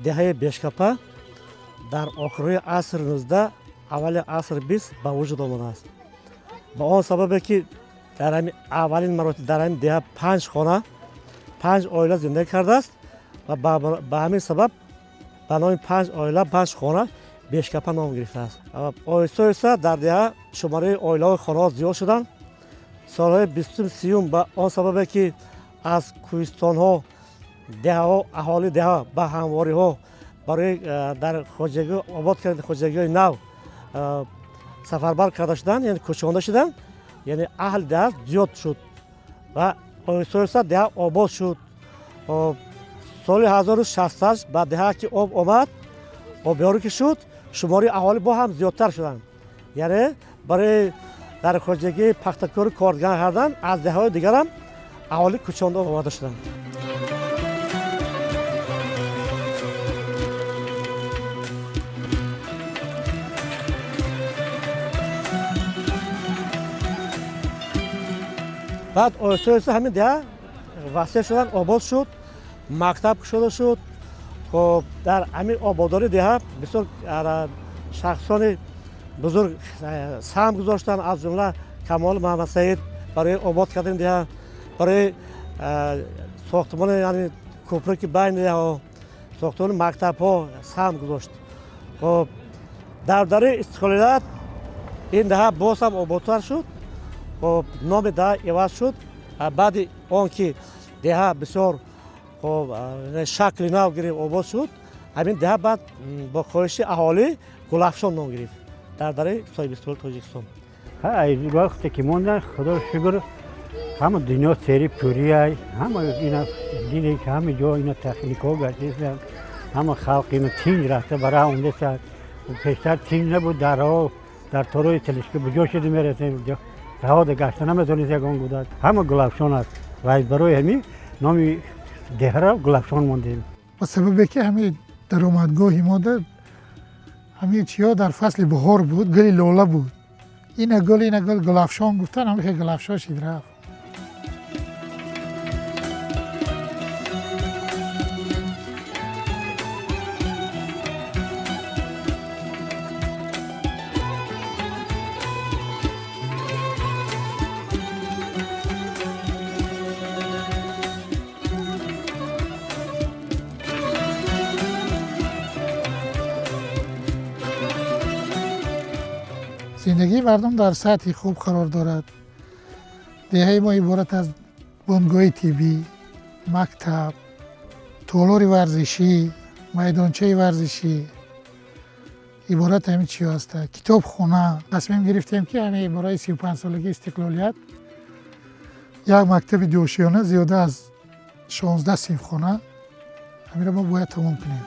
Деҳаи Бешкапа дар охирои асри 19, аввали асри 20 ба вуҷуд омадааст. Ба он сабабе ки дар ҳамин аввалин маротиба дар ҳамин деҳа панҷ хона, панҷ оила зиндагӣ кардааст ва ба ҳамин сабаб ба номи панҷ оила, панҷ хона Бешкапа ном гирифтааст. Оҳиста оҳиста дар деҳа шумораи оилаҳои хонаҳо зиёд шуданд. Солҳои бистум, сиюм ба он сабабе ки аз кӯҳистонҳо деҳаҳо, аҳолии деҳа ба ҳамвориҳо барои дар хоҷагӣ обод кардани хоҷагиҳои нав сафарбар карда шуданд, яъне кӯчонда шуданд, яъне аҳли деҳа зиёд шуд ва оҳиста оҳиста деҳа обод шуд. Соли 1068 ба деҳа ки об омад, обёрӣ ки шуд, шумораи аҳолӣ бо ҳам зиёдтар шуданд, яъне барои дар хоҷагии пахтакорӣ коргар кардан аз деҳаҳои дигарам аҳолӣ кӯчонда оварда шуданд. Баъд оҳиста оҳиста ҳамин деҳа васеъ шудан, обод шуд, мактаб кушода шуд. Хоб, дар ҳамин ободории деҳа бисёр шахсони бузург саҳм гузоштанд, аз ҷумла Камол Муҳаммадсаид барои обод кардани деҳа, барои сохтмони, яъне кӯпраки байни деҳаҳо, сохтмони мактабҳо саҳм гузошт. Хоб, дар давраи истиқлолият ин деҳа боз ҳам ободтар шуд. Хоб, номи деҳа иваз шуд. Баъди он ки деҳа бисёр, хоб, шакли нав гирифт, обод шуд, ҳамин деҳа баъд бо хоҳиши аҳолӣ Гулафшон ном гирифт дар давраи соҳибистиқлоли Тоҷикистон. Вақте ки мондан, худо шукр, ҳама дунё сери пурияй, ҳама ина диде ки ҳама ҷо ина техникаҳо гаштесанд, ҳама халқ ина тинҷ рафта бара омдесад. Пештар тинҷ набуд, дарҳо дар торои телешка буҷо шуда мерасем, раҳода гашта наметавонист ягон гудак. Ҳама Гулафшон аст ва барои ҳамин номи деҳара Гулафшон мондем. Ба сабабе ки ҳамин даромадгоҳи мо ҳамин чиҳо дар фасли баҳор буд, гули лола буд, ина гул, ина гул, Гулафшон гуфтан, ҳамихе Гулафшон шид рафт. Зиндагии мардум дар сатҳи хуб қарор дорад. Деҳаи мо иборат аз бунгоҳи тиббӣ, мактаб, толори варзишӣ, майдончаи варзишӣ, иборат ҳамин чиҳо ҳастанд, китобхона. Тасмим гирифтем, ки ҳамин барои 35-солагии истиқлолият як мактаби дуошиёна, зиёда аз 16 синфхона, ҳаминро мо бояд тамом кунем.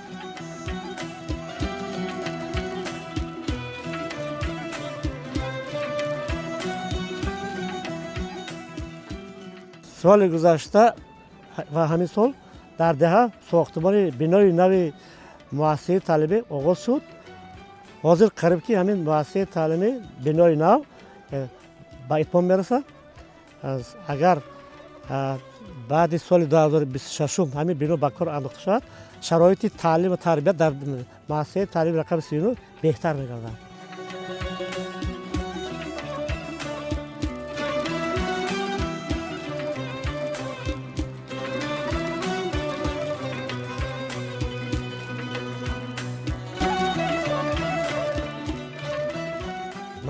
Соли гузашта ва ҳамин сол дар деҳа сохтмони бинои нави муассисаи таълимӣ оғоз шуд. Ҳозир қариб ки ҳамин муассисаи таълимӣ, бинои нав ба итмом мерасад. Агар баъди соли 2026 ҳамин бино ба кор андохта шавад, шароити таълиму тарбият дар муассисаи таълими рақами 39 беҳтар мегардад.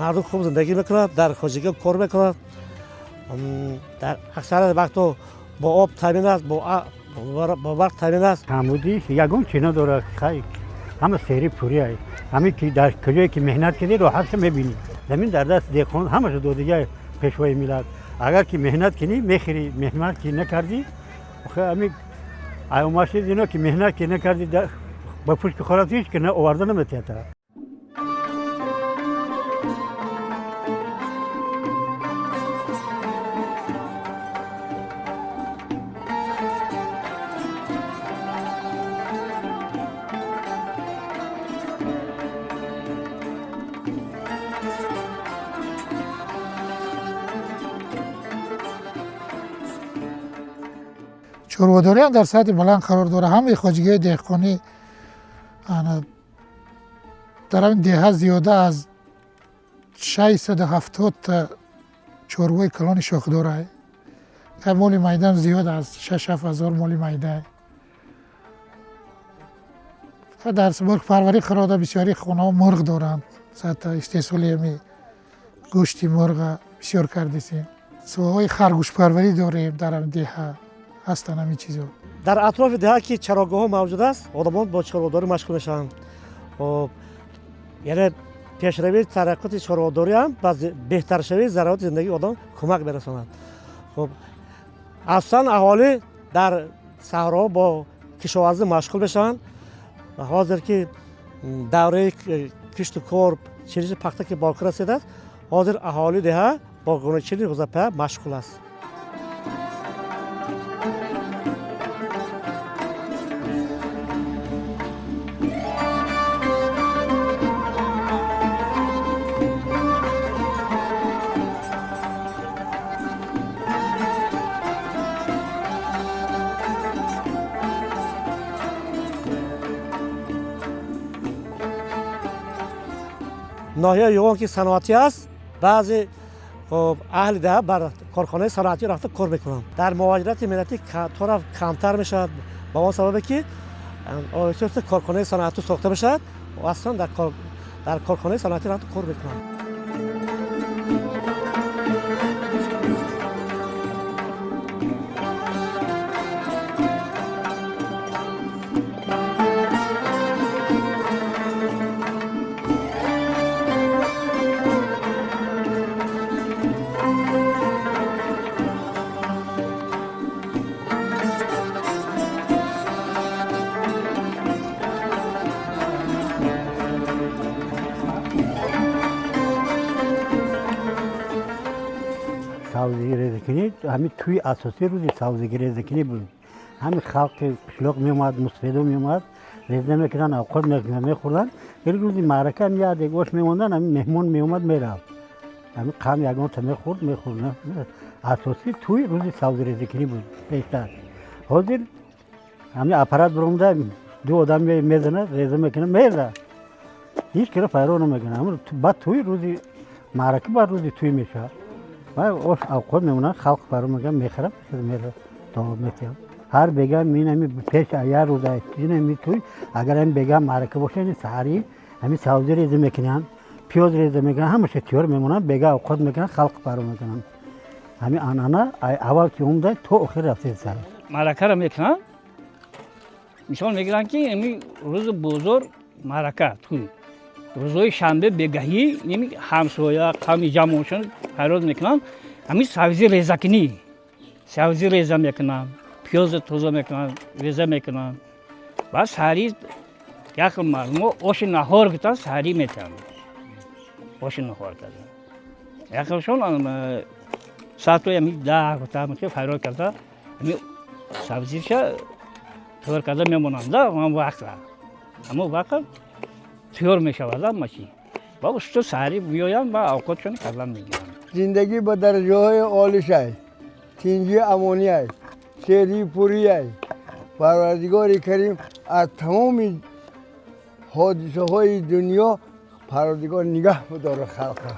Мардум хуб зиндагӣ мекунад, дар хоҷагӣ кор мекунад, дар аксарияти вақтҳо бо об таъмин аст, бо барқ таъмин аст. Камбудӣ ягон чи надорад, ҳама сери пурия. Ҳамин ки дар куҷое ки меҳнат кардӣ, роҳатша мебинӣ. Замин дар даст деҳқон ҳамаша додига пешвои миллат. Агар ки меҳнат кунӣ, мехӯрӣ, меҳнат ки накардӣ, ҳамин омашид ино ки меҳнат ки накардӣ, ба пушти хӯрат ҳеҷ ки оварда наметиҳад. Чорводориам дар сатҳи баланд қарор дорад. Ҳамаи хоҷагиҳои деҳқонӣ Ана дар ҳамин деҳа зиёда аз 670 та чорвои калони шохдорай. Моли майдам зиёд аз 6-7 ҳазор моли майдай. Дар мурғпарварӣ қарор, бисёри хонаҳо мурғ доранд. Истеҳсоли ами гӯшти мурға бисёр кардесем. Соҳаҳои харгӯшпарварӣ дорем, дар ҳамин деҳа ҳастанд ҳамин чизо. Дар атрофи деҳа ки чарогоҳҳо мавҷуд аст, одамон бо чорводорӣ машғул мешаванд. Хоб, яъне пешравии тараққиёти чорводорӣ ҳам ба беҳтаршавии зароати зиндагии одам кӯмак мерасонад. Хоб, асосан аҳолӣ дар саҳроҳо бо кишоварзӣ машғул мешаванд ва ҳозир ки давраи кишту кор, чиниши пахта ки ба охир расидааст, ҳозир аҳолии деҳа бо гуночини ғӯзапоя машғул аст. Ноҳияи Юғон ки саноатӣ аст, баъзе, хоб, аҳли деҳа бар корхонаи саноатӣ рафта кор мекунанд. Дар муҳоҷирати меҳнатӣ торафт камтар мешавад, ба он сабабе ки оҳиста корхонаи саноатӣ сохта мешавад ва аслан дар корхонаи саноатӣ рафта кор мекунанд. Савзигирезакунӣ, ҳамин тӯи асосӣ рӯзи савзигирезакунӣ буд. Ҳамин халқи қишлоқ меомад, мусфедо меомад, реза мекарданд, авқот мехӯрданд. Вале рӯзи маърака ҳам як дег ош мемонданд, ҳамин меҳмон меомад, мерафт, ҳамин қам ягонта мехӯрд. Асосӣ тӯи рӯзи савзирезакунӣ буд пештар. Ҳозир ҳамин аппарат биромада, ду одам мезанад, реза мекунад, меза, ҳеҷ киро файро намекунад. Баъд тӯи рӯзи маърака, баъд рӯзи тӯй мешавад. Ош авқот мемонад, халқ фаро мекунад, мехӯрад, меравад, давом метиҳад. Ҳар бега минами пеш як рӯз инами тӯй, агар ҳами бега маърака боша, ини саҳарӣ ҳами савзӣ реза мекунанд, пиёз реза мекунанд, ҳамаша тиёр мемонанд, бега авқот мекунанд, халқ фаро мекунанд. Ҳами анъана аввал ки омда, то охир рафтеса. Маъракаро мекунанд, мисол мегиранд, ки ами рӯзи бозор, маърака, тӯй рӯзҳои шанбе бегаҳӣ ними ҳамсоя, қавми ҷамъошон фарёд мекунанд, ҳамин савзӣ резакунӣ, савзӣ реза мекунанд, пиёза тоза мекунанд, реза мекунанд. Баъд саҳарӣ як хел мардумо оши наҳор гуфтанд, саҳарӣ метиҳанд оши наҳор карда. Як хелшон соатҳои ами 10 гуфта фарёд карда, ами сабзиша тайёр карда мемонанд да, ҳамон вақта, ҳамон вақт тайёр мешавад ҳама чӣ. Ба усто саҳарӣ меоянд ва авқотшон кардан мегиранд. Зиндагӣ ба дараҷаҳои олишай, тинҷи амониай, серии пурияй. Парвардигори карим аз тамоми ҳодисаҳои дунё Парвардигор нигаҳ бидорад халқа.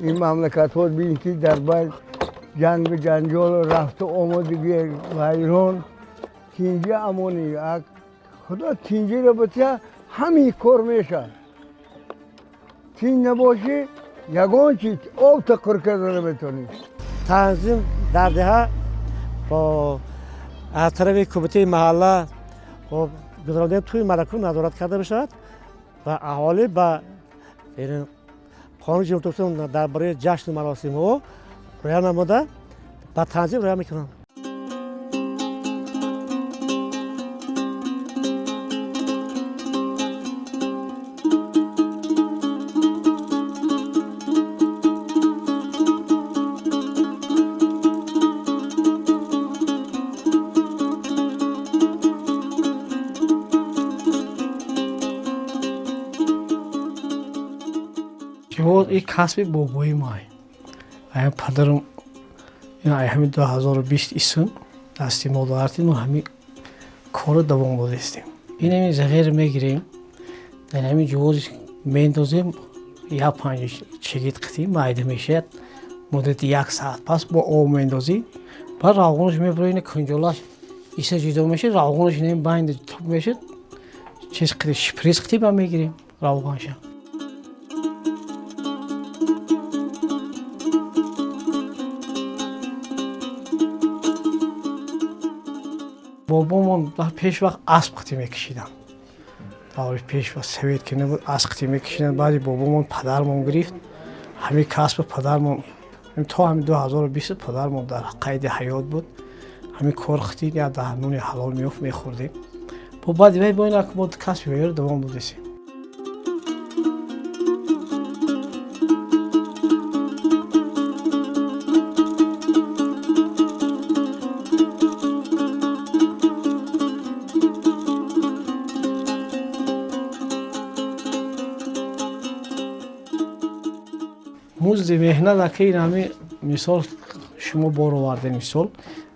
Ин мамлакатҳо бин, ки дар байн ҷангу ҷанҷолу рафту омаду вайрон. Тинҷи амонӣ, Худо тинҷиро бития, ҳамин кор мешавад. Тинҷ набошӣ, ягон чи об тақур карда наметавонӣ. Танзим дар деҳа бо аз тарафи кумитаи маҳалла, хоб, гузарондани тӯи маърака назорат карда мешавад ва аҳолӣ ба қонуни Ҷумҳурии Тоҷикистон дар бораи ҷашну маросимҳо риоя намуда, ба танзим риоя мекунанд. И касби бобои май, ая падарам, ай ҳами 2020 исм дасти мо дорад, мо ҳами корро давом додистем. Ин ҳамин зағир мегирем, дар ҳамин ҷувоз мендозем, як панҷ чигит қитӣ майда мешавад. Муддати як саат пас бо об мендозӣ, баъд равғанаш мебура, ина кунҷолаш иса ҷудо мешавад, равғанаш ин байнда туп мешавад, чиз қити шприц қити ба мегирем равғанша. Бобомон дар пеш вақт асп қити мекашиданд. Даври пеш вақт совет ки набуд, асп қити мекашиданд. Баъди бобомон падармон гирифт ҳамин касби падармон то ҳамин 2020 падармон дар қайди ҳаёт буд. Ҳамин кор қити я дар нони ҳалол меёфт, мехӯрдем. Бо баъди вай бо ин мо касби вайро давом додесем. Музди меҳнат ака ин ҳами мисол шумо бор овардем, мисол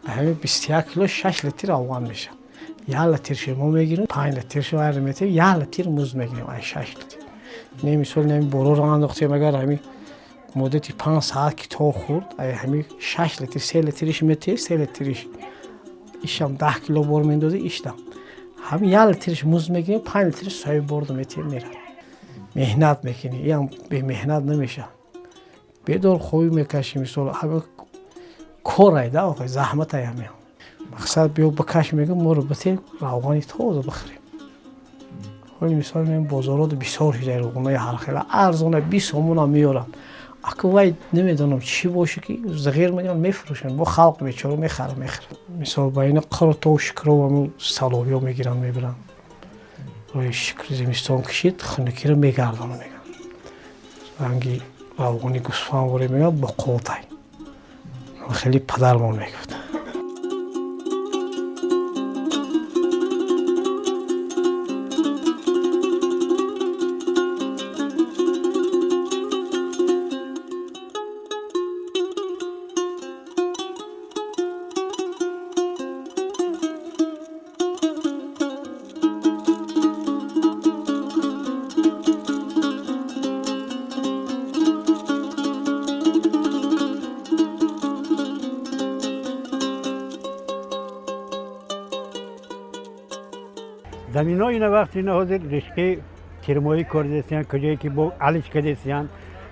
ҳами 21 кило 6 литр равған мешавад. Як литр шумо мегирем, 5 литр шумо метем, як литр музд мегирем ай 6 литр. Не мисол неми бороро андохтем, агар ҳами муддати 5 саат ки то хӯрд, ай ҳами 6 литр 3 литриш метиҳ, 3 литриш ишам 10 кило бор мендозӣ, иштам ҳами як литриш музд мегирем, 5 литриш соҳиби бордо метиҳем, мерад. Меҳнат мекунӣ, иам бемеҳнат намешавад. Бедор хоҳӣ мекашӣ, мисол ҳама корай да охи заҳматай ҳаме. Мақсад биё бикаш, мегӯ моро бите равғани тоза бихӯрем. Ҳоли мисол меем бозорот бисёр шуда, равғанои ҳархела арзона 20 сомона меёранд. Аку вай намедонам чӣ боше ки зағир мегиранд, мефурӯшанд, бо халқ бечора мехарад, мехарад. Мисол ба ина қурту шукру ҳамун саловиё мегиранд, мебаранд. Роҳи шукри зимистон кашид, хунукиро мегардонад, мегӯянд. Ранги равғани гӯсфанд воре мегӯянд, бо қувватай. Хеле падармон мегуфт. Замино ина вақт ина ҳозир ришқи тирмоӣ кордесиян, куҷое ки бо алиш кардесиян,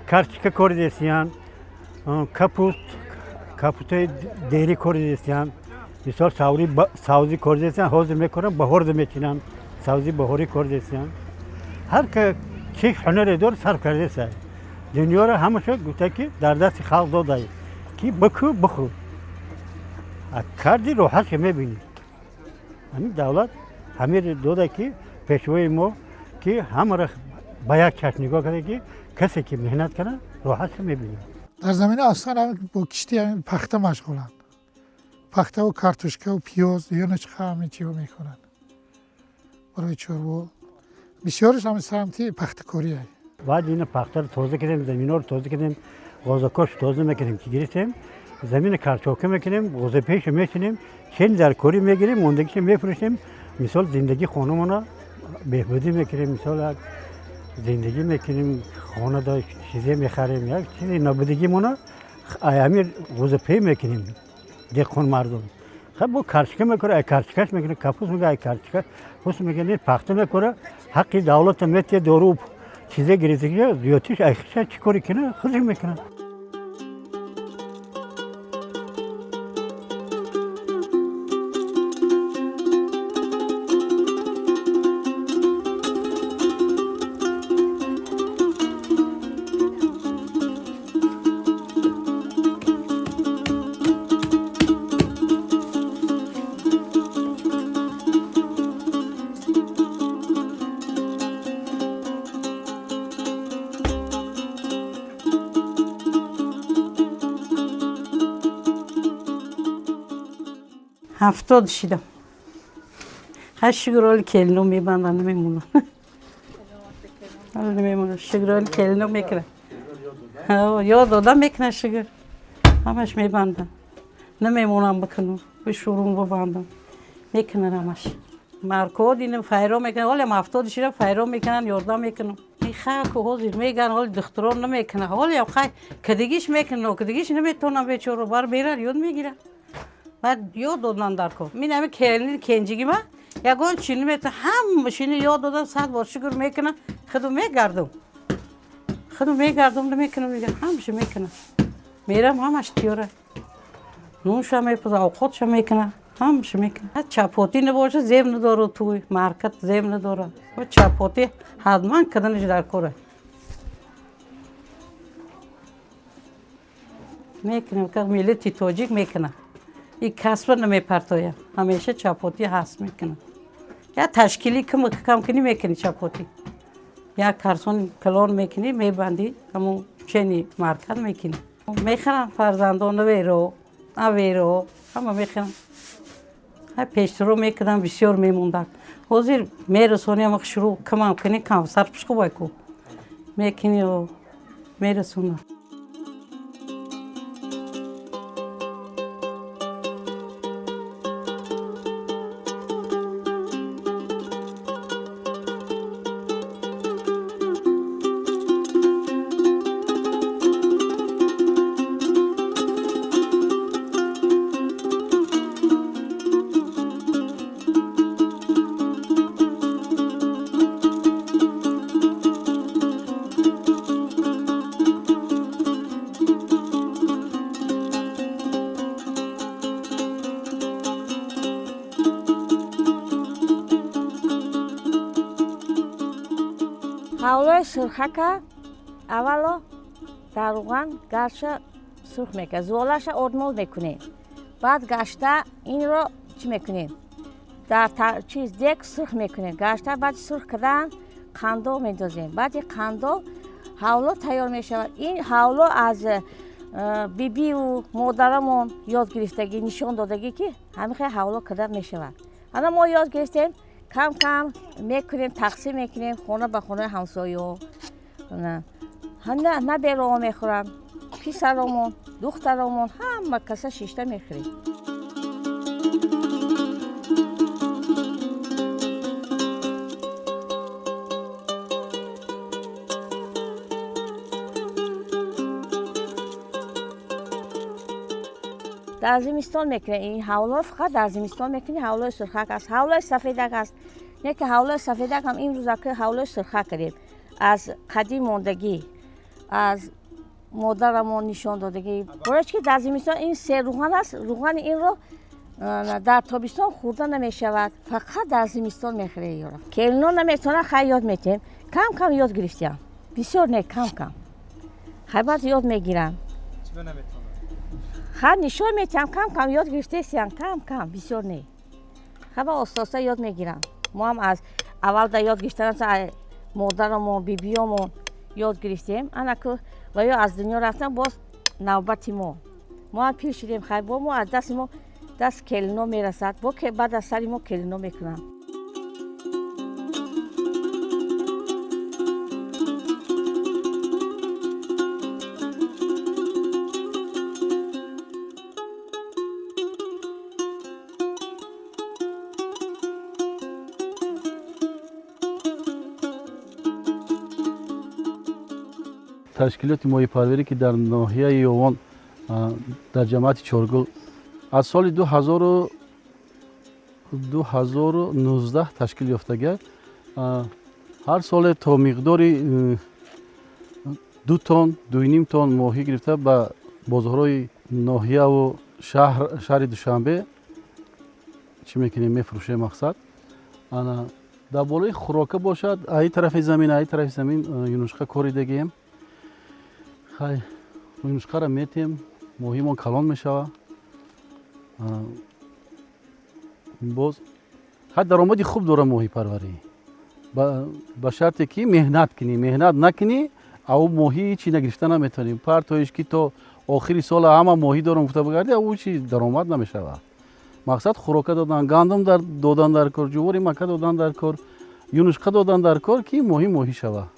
карчика кордесиян, капуст, капустаи дерӣ кордесиян, мисол саври савзӣ кордесиян, ҳозир мекоранд, баҳорда мечинанд, савзи баҳорӣ кордесиян. Ҳар ка чӣ ҳунаре дор сарф кардеса. Дунёро ҳамаша гуфта ки дар дасти халқ додай ки бикӯ бихӯр. Карди роҳатша мебинӣ. Ҳамин давлат ҳамин дода ки пешвои мо ки ҳамаро ба як чашм нигоҳ карда ки касе ки меҳнат кунад роҳатша мебинад. Дар замина аслан ҳамин бо кишти ҳамин пахта машғуланд. Пахтаву картошкаву пиёз, ёночқа ҳамин чиҳо мекунанд. Барои чорво. Бисёриш ҳамин самти пахтакория. Баъд ина пахтаро тоза кардем, заминоро тоза кардем, ғозакош тоза мекунем ки гирифтем, замина карчока мекунем, ғозапеша мечинем, чен дар корӣ мегирем, мондагиша мефурӯшем. Мисол зиндагии хонамона беҳбудӣ мекунем, мисол як зиндагӣ мекунем, хонада чизе мехарем, як чизи набудагимона ҳамин ғузапей мекунем деҳқон мардум. Хаб бо карчика мекура, ай карчикаш мекуна, капуст мекуна, ай карчика пуст мекуна, пахта мекура, ҳаққи давлата метия, дору чизе гирифтагиша зиёдтиш ай хиша чӣ коре кина худаш мекунад. 70 шидам. Ҳар шукр келино мебанданд, намемонанд. Намемонанд. Шукр келино мекунанд. Ёд дода мекунанд шукр. Ҳамаш мебанданд. Намемонам бикунам. Бишурум бибандам. Мекунанд ҳамаш. Марко динам файро мекунам, ҳолам 70 шира файро мекунан, ёрдам мекунам. Ха ку ҳозир меган, ҳоли духтурон намекунад, ҳолиам хай кадигиш мекунад, кадигиш наметавонам бечора, бар мерад ёд мегирад. Баъд ёд додан дар кор. Мин ҳами келини кенҷигима ягон чи наметавонам, ҳама шини ёд додам, 100 бор шукр мекунам, худу мегардум. Худу мегардум, намекунам, мегардум, ҳамаша мекунам. Мерам ҳамаш тиёра. Нунша мепуза, овқотша мекунам, ҳамаша мекунам. Чапотӣ набошад, зеб надорад туй, маркат зеб надорад. Чапотӣ ҳатман каданаш дар кора. Мекунам, как миллати тоҷик мекунам. И касба намепартоям. Ҳамеша чапотӣ ҳаст мекунам. Я ташкили кам кунӣ мекунӣ чапотӣ. Як карсон калон мекунӣ, мебандӣ, ҳамун чени маркат мекунӣ. Мехӯрам фарзандон аверо, аверо, ҳама мехӯрам. Ҳай пештаро мекардам, бисёр мемондам. Ҳозир мерасонӣ, ама шурӯъ камам кунӣ, кам сарпӯш хубай ку. Мекунӣ, мерасонам. Ҳавлои сурхака аввало дар руған гарша сурх мекунем, зуолаша одмол мекунем. Баъд гашта инро чӣ мекунем? Дар чиз дек сурх мекунем. Гашта баъд сурх кардан қандо мендозем. Баъди қандо ҳавло тайёр мешавад. Ин ҳавло аз бибиву модарамон ёд гирифтагӣ, нишон додагӣ, ки ҳамин хел ҳавло карда мешавад. Ана мо ёд гирифтем, кам-кам мекунем, тақсим мекунем хона ба хонаи ҳамсояҳо. Набераҳо мехӯранд, писаромон, духтаромон, ҳама каса шишта мехӯрем. Дар зимистон мекунем ин ҳавлоро, фақат дар зимистон мекунем. Ҳавлои сурхак аст, ҳавлои сафедак аст. Не ки ҳавлои сафедак ҳам имрӯз ҳавлои сурхак кардем. Аз қадим мондагӣ, аз модарамон нишон додагӣ. Барои ки дар зимистон ин серруған аст, руғани инро дар тобистон хӯрда намешавад, фақат дар зимистон мехӯрем ёро. Келино наметавонанд, хай ёд метиҳем. Кам-кам ёд гирифтиям. Бисёр не, кам-кам. Хай баъд ёд мегиранд. Хай нишон метиҳам, кам-кам ёд гирифтесиям, кам-кам, бисёр не. Хай ба оста-оста ёд мегирам. Мо ҳам аз аввал да ёд гирифтан модарамон, бибиёмон ёд гирифтем. Ана ку ва ё аз дунё рафтан, боз навбати мо. Мо ҳам пир шудем, хай бо мо аз дасти мо даст келино мерасад, бо баъд аз сари мо келино мекунанд. Ташкилоти моҳипарварӣ ки дар ноҳияи Ёвон дар ҷамоати Чоргул аз соли 2019 ташкил ёфтага, ҳар соле то миқдори 2 тонн, 2.5 тонн моҳӣ гирифта ба бозорҳои ноҳияву шаҳри Душанбе чӣ мекунем, мефурӯшем. Мақсад дар болои хӯрока бошад, аи тарафи замин, аи тарафи замин юнушқа коридагием. Хай юнушқаро метем, моҳимон калон мешава. Боз хай даромади хуб дора моҳипарварӣ, ба шарте ки меҳнат кунӣ. Меҳнат накунӣ, ав моҳӣ ҳичи нагирифта наметавонӣ. Партоиш ки то охири сола ҳама моҳӣ дорам гуфта бигарди, ав чи даромад намешава. Мақсад хӯрока додан, гандум додан дар кор, ҷувори мака додан дар кор, юнушқа додан дар кор, ки моҳӣ моҳӣ шава.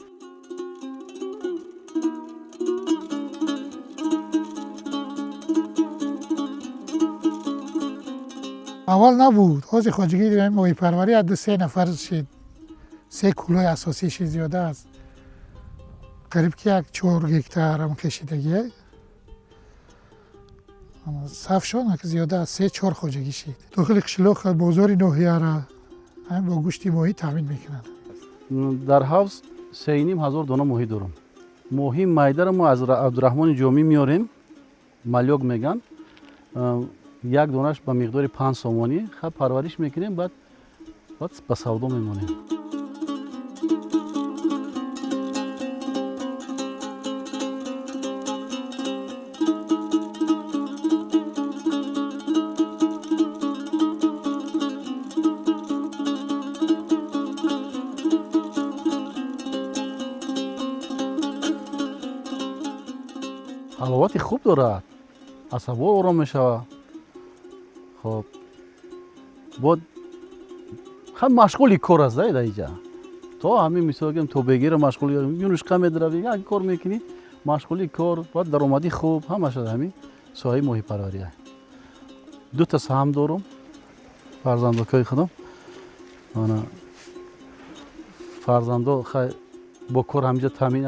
Аввал набуд. Ҳозир хоҷагии моҳипарварӣ аз ду се нафар шид, се кӯлҳои асосӣ шид, зиёда аз қариб ки як 4 гектар ам кашидагия сафшон зиёда аз се чор хоҷагӣ шид. Дохили қишлоқ, бозори ноҳияра ҳамин бо гӯшти моҳӣ таъмин мекунанд. Дар ҳавз 3500 дона моҳӣ дорам. Моҳии майдаро мо аз Абдураҳмони Ҷомӣ меорем, малёк меган. Як донаш ба миқдори 5 сомонӣ. Хаб, парвариш мекунем, баъд ба савдо мемонем. Ҳаловати хуб дорад, асабҳо ором мешавад. Хоб, бод ҳам машғули кор аст дар иҷа. То ҳамин мисол гем, то бегира машғули юнушқа медрави, як кор мекунӣ, машғули кор, баъд даромади хуб. Ҳамаша ҳамин соҳаи моҳипарвария. Дута саҳм дорум, фарзандокои худам. Ана фарзандо, хай, бо кор ҳамиҷа таъмин.